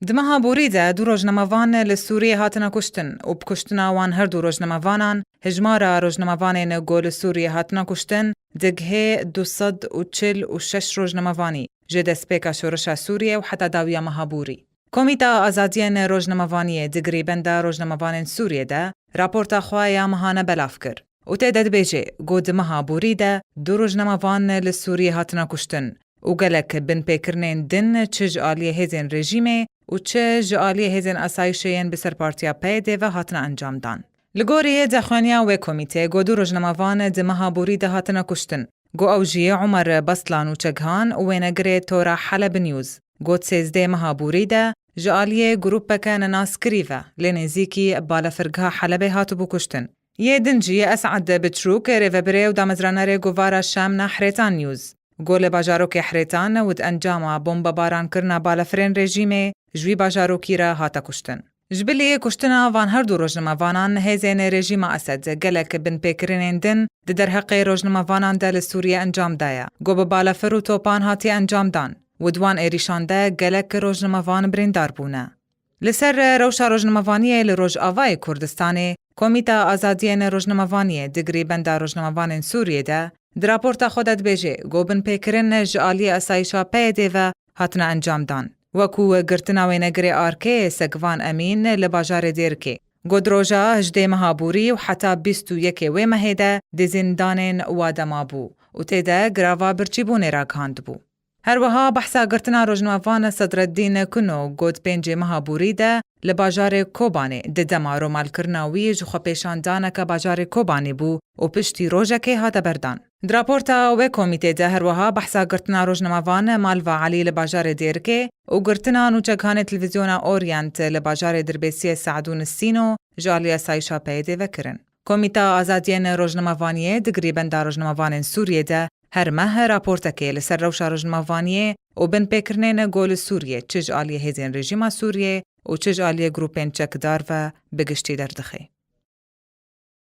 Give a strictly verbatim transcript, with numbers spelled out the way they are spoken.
Di meha borî de du rojnamevan li Sûriyê hatine kuştin û bi kuştina wan her du rojnamevanan hijmara rojnamevanên ku li Sûriyê hatine kuştin digihê du sed û çil û şeş rojnamevanî, ji destpêka şoreşa Sûriyê û heta dawiya meha borî. Komîta Azadiyên Rojnamevaniyê di girîbenda rojnamevanên Sûriyê de raporta xwe ya mehane belav kir û tê de dibêje ku di meha borî de du rojnamevan li Sûriyê hatine kuştin û gelek binpêkirinên din çi ji aliyê hêzên rejîmê û çi ji aliyê hêzên asayişê yên bi ser partiya P Y D ve hatine encamdan. Li gorî daxuyaniya wê komîtê, ku du rojnamevan di meha borî de hatine kuştin, ku ew jî Umer Baslan û Çeghan û wênegirê Tora Haleb News, ku di sêzdeh meha borî de ji aliyê grûpeke nenaskirî ve lê nêzîkî balafirgeha Helebê hatibû kuştin. Yê din jî Esad Biçrûk, rêvebirê û damezranerê govara Şam na Hrêtan News, ku li bajarokê Hrêtan û di encama bombebaran kirina balafirên rejîmê ji wî bajarokî re hate kuştin. Ji bilî kuştina van her du rojnamevanan, hêzên rejîma Esed gelek binpêkirinên din di derheqê rojnamevanan de li Sûriyê encam daye, ku bi balafir û topan hatiye encamdan û di wan êrîşan de gelek rojnamevan birîndar bûne. Li ser rewşa rojnamevaniyê li Rojavayê Kurdistanê, Komîta Azadiyên Rojnamevaniyê di girîbenda rojnamevanên Sûriyê de di raporta xwe de dibêje, ku binpêkirin ji aliyê asayişa P Y D ve hatine encamdan, wekû girtina wênegirê Arkê Segvan Emîn li bajarê Dêrikê, ku di roja hejdê meha borî û heta bîst û yekê wê mehê de di zîndanên wa de mabû û tê de girava birçîbûnê ragihandibû. Her wiha behsa girtina rojnamevan Sedreddîn Kuno, ku di pêncê meha borî de li bajarê Kobanê di dema romalkirina wî ji xwepêşandaneke bajarê Kobanê bû û piştî rojekê hate berdan. Di raporta wê komîtê de her wiha behsa girtina rojnamevan Malva Elî li bajarê Dêrikê û girtina nûçeganê Televîzyona Orient li bajarê Dirbêsiyê Se'dûn Sîno ji aliyê asayişa P Y D ve kirin. Komîta Azadiyên Rojnamevaniyê di girîbenda rojnamevanên Sûriyê de her meh raportekê li ser rewşa rojnamevaniyê û binpêkirinên ku li Sûriyê çi ji aliyê hêzên rejîma Sûriyê û çi ji aliyê grûpên çekdar ve bi giştî derdixe.